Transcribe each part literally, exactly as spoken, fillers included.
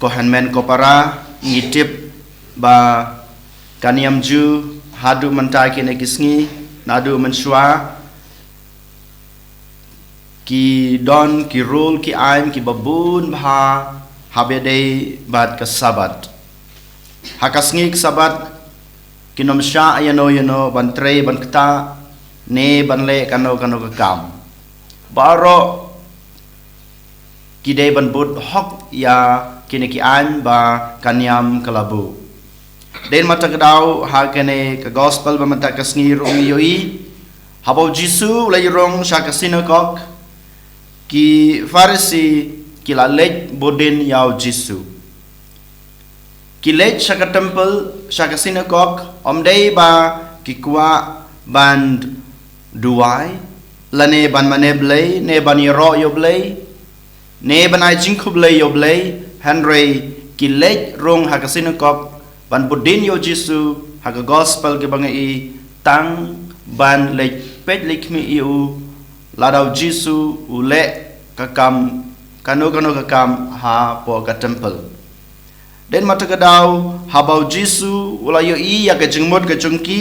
Ko hynmen ko para, ngi tip ba ka niam Jiw haduh mynta kine ki sngi, naduh mynshuwa, ki don ki rule ki aiñ kiba bun bha haba ïadei bad ka Sabbath. Ha ka sngi ka Sabbath kin ym shah ïano ïano ban trei ban ktah ne ban leh kano kano ka kam. Baroh ki dei ban bud hok ïa kine ki aiñ ba ka niam ka la buh. Dei namar kata ka daw ha kane ka gospel ba mynta ka sngi ruh ngi ïohi, haba u Jisu u la ïarung sha ka sinagog, ki Pharisi ki la leit bud dien ïa u Jisu. Ki leit sha ka temple, sha ka sinagog, ym dei ba ki kwah ban duwai, lane ban mane Blei, ne ban ïaroh ïa u Blei, ne ban ai jingkhublei ïa u Blei, hynrei ki leit rung ha ka sinagog ban bud dien ïa u Jisu. Ha ka gospel kiba ngi ïohi, tang ban leit peit leit khmih ïa u, lada u Jisu u leh ka kam, kano kano ka kam hapoh ka temple. Dei namar kata ka daw, haba u Jisu u la ïohi ïa ka jingmut ka jong ki,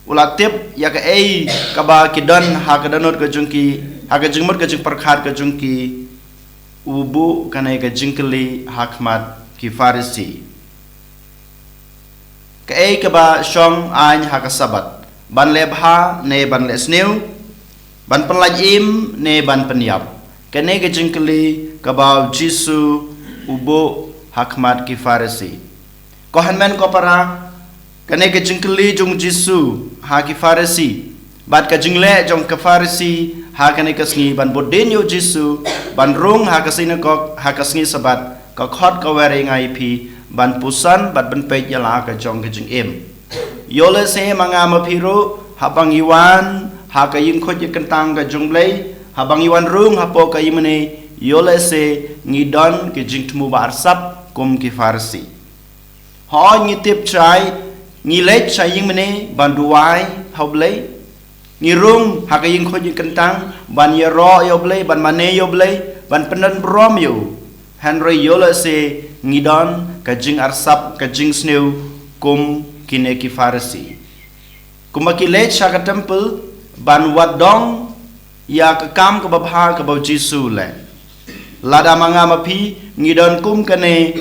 u la tip ïa kaei kaba ki don ha ka dohnud ka jong ki, ha ka jingmut ka jingpyrkhat ka jong ki, u buh kane ka jingkylli ha khmat ki Pharisi. Kaei kaba shong aiñ ha ka Sabbath? Ban leh bha ne ban leh sniew? Ban pynlait im ne ban pynïap? Kane ka jingkylli kaba u Jisu u buh ha khmat ki Pharisi. Ko hynmen ko para, kane ka jingkylli jong u Jisu ha ki Pharisi bad ka jingleh jong ki Pharisi ha kane ka sngi ban bud dien ïa u Jisu, ban rung ha ka sinagog ha ka sngi Sabbath, ka khot ka wer ïa nga ïa phi ban puson bad ban peit ïa la ka jong ka jingim. Ïoh lehse ma nga ma phi ruh, haba ngi wan ha ka ïingkhuid ïingkyntang ka jong u Blei, haba ngi wan rung hapoh ka ïingmane, ïoh lehse ngi don ka jingthmu ba arsap kum ki Pharisi. Hooid, ngi tip shai, ngi leit sha ïingmane ban duwai ha u Blei. Ngi rung ha ka ïingkhuid ïingkyntang ban ïaroh ïa u Blei, ban mane ïa u Blei, ban pyndonburom ïa u. Hynrei ïoh lehse ngi don ka jingarsap, ka jingsniew kum kine ki Pharisi. Kumba ki leit sha ka temple ban wad dong ïa ka kam kaba bha kaba u Jisu u leh. Lada ma nga ma phi ngi don kum kane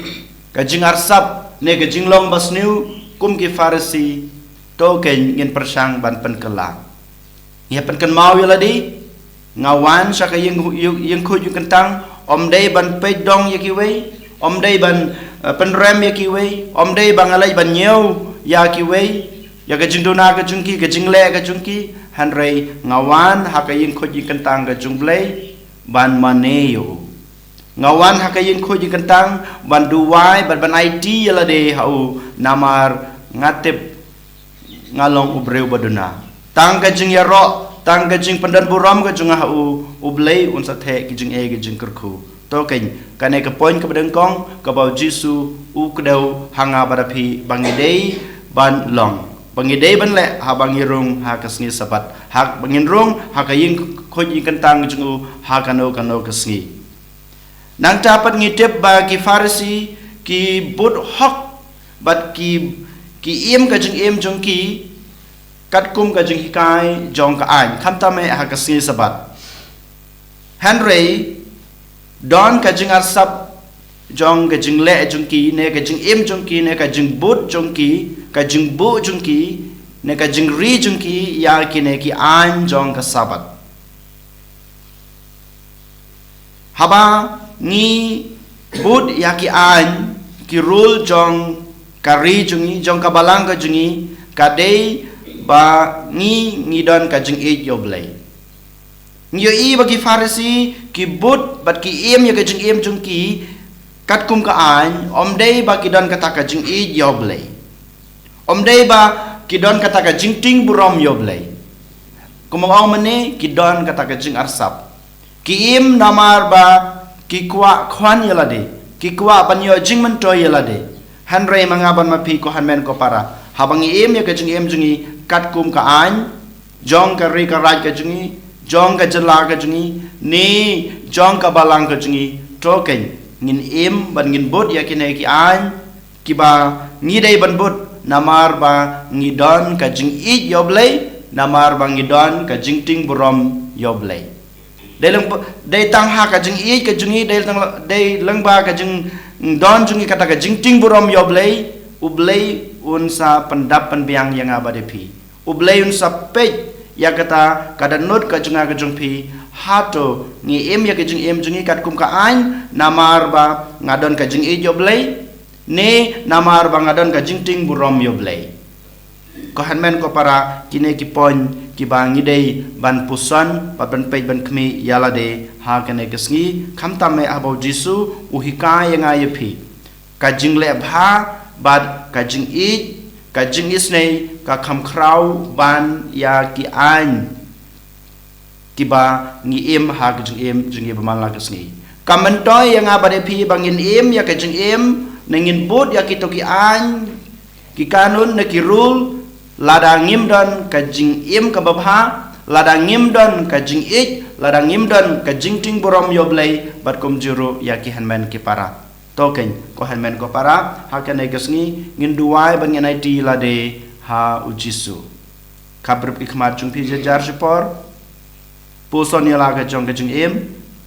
ka jingarsap ne ka jinglong basniew kum ki Pharisi, to kein ngin pyrshang ban pynkylla. Ngi hap pynkynmaw ïa lade, nga wan sha ka ïing, ïing, ïingkhuid ïingkyntang, ym dei ban peit dong ïa kiwei, ym dei ban, eh, pynrem ïa kiwei, ym dei ba nga leit ban ñiew ïa kiwei, ïa ka jingduna ka jong ki, ka jingleh ka jong ki, hynrei nga wan ha ka ïingkhuid ïingkyntang ka jong u Blei ban mane ïa u. Nga wan ha ka ïingkhuid ïingkyntang ban duwai, ban, ban aiti ïa lade ha u, namar nga tip nga long u briew ba duna. Tang ka jingïaroh, tang ka jingpyndonburom ka jong nga ha u, u Blei un sa theh ki jingeh ki jingkyrkhu. To kein, kane ka point kaba nyngkong kaba u Jisu u kdew ha nga bad ha phi ba ngi dei ban long, ba ngi dei ban leh haba ngi rung ha ka sngi Sabbath, haba ngin rung ha ka ïingkhuid ïingkyntang ka jong u ha kano kano ka sngi. Nangta pat ngi tip ba ki Pharisi ki bud hok bad ki, ki im ka jingim jong ki katkum ka jinghikai jong ka aiñ, khamtam eh ha ka sngi Sabbath. Hynrei don ka jingarsap jong ka jingleh jong ki, ne ka jingim jong ki, ne ka jingbud jong ki, ka jingbuh jong ki, ne ka jingri jong ki ïa kine ki aiñ jong ka Sabbath. Haba ngi bud ïa ki aiñ, ki rule jong ka ri jong ngi, jong ka balang ka jong ngi, ka dei ba ngi, ngi don ka jingïeit ïa u Blei. Ngi ïohi ba ki Pharisi ki bud bad ki im ïa ka jingim jong ki katkum ka aiñ, ym dei ba ki don kata ka jingïeit ïa u Blei. Ym dei ba ki don kata ka jingtieng burom ïa u Blei. Kumba ong mynne, ki don kata ka jingarsap. Ki im namar ba ki kwah khwan ïa lade, ki kwah ban ïoh jingmyntoi ïa lade. Hynrei ma nga bad ma phi ko hynmen ko para, haba ngi im ïa ka jingim jong ngi katkum ka aiñ jong ka ri ka raij ka jong ngi, jong ka jylla ka jong ngi, ne jong ka balang ka jong ngi, to kein ngin im bad ngin bud ïa kine ki aiñ kiba ngi dei ban bud, namar ba ngi don ka jingïeit ïa U Blei, namar ba ngi don ka jingtieng burom ïa U Blei. Dei lang, dei tang ha ka jingïeit ka jong ngi, dei tang, dei lang ba ka jingdon jong ngi kata ka jingtieng burom ïa U Blei, U Blei un sa pyndap pynbiang ïa nga bad ïa phi. U Blei un sa peit ïa kata ka dohnud ka jong nga ka jong phi. Hato ngi im ïa ka jingim jong ngi katkum ka aiñ, namar ba nga don ka jingïeit ïa U Blei, ne namar ba nga don ka jingtieng burom ïa U Blei? Ko hynmen ko para, kine ki point kiba ngi dei ban puson, ban peit ban khmih ïa lade ha kane ka sngi, khamtam eh haba U Jisu u hikai ïa nga ïa phi. Ka jingleh bha bad ka jingïeit, ka jingisynei, ka kham khraw ban ïa ki aiñ kiba ngi im ha ka jingim jong ngi ba man la ka sngi. Ka myntoi ïa nga bad ïa phi ba ngin im ïa ka jingim, ne ngin bud ïa kito ki aiñ, ki kanun ne ki rule, lada ngim don ka jingim kaba bha, lada ngim don ka jingïeit, lada ngim don ka jingtieng burom ïa U Blei, bad kumjuh ruh ïa ki hynmen ki para. To keiñ, ko hynmen ko para, ha kane ka sngi ngin duwai bad ngin aiti lade ha U Jisu. Khapbrip ki khmat jong phi jar jar shipor. Puson ïa la ka jong ka jingim,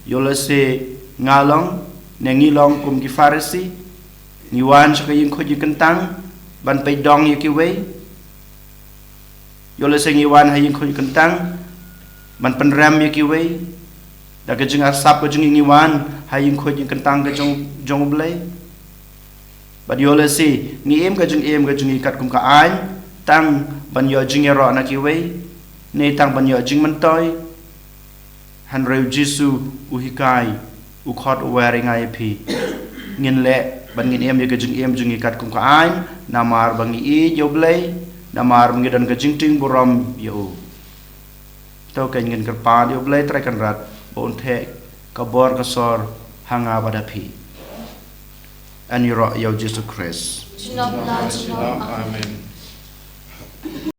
ïoh lehse nga long, ne ngi long kum ki Pharisi, ngi wan sha ka ïingkhuid ïingkyntang ban peit dong ïa kiwei. Ïoh lehse ngi wan ha ïingkhuid ïingkyntang ban pynrem ïa kiwei. Da ka jingarsap ka jong ngi ngi wan ha ïingkhuid ïingkyntang ka jong, jong U Blei. Bad ïoh lehse ngi im ka jingim ka jong ngi katkum ka aiñ, tang ban ïoh jingïaroh na kiwei, ne tang ban ïoh jingmyntoi. Hynrei U Jisu u hikai, u khot u wer ïa nga ïa phi. Ngin leh bad ngin im ïa ka jingim jong ngi katkum ka aiñ, namar ba ngi ïeit ïa U Blei, namar ba ngi don ka jingtieng burom ïa u. To keiñ ngin kyrpad ïa U Blei Trai Kynrad ba un theh ka bor ka sor ha nga bad ha phi. Yn ïaroh ïa U Jisu Khrist. Shalom, shalom. Amen.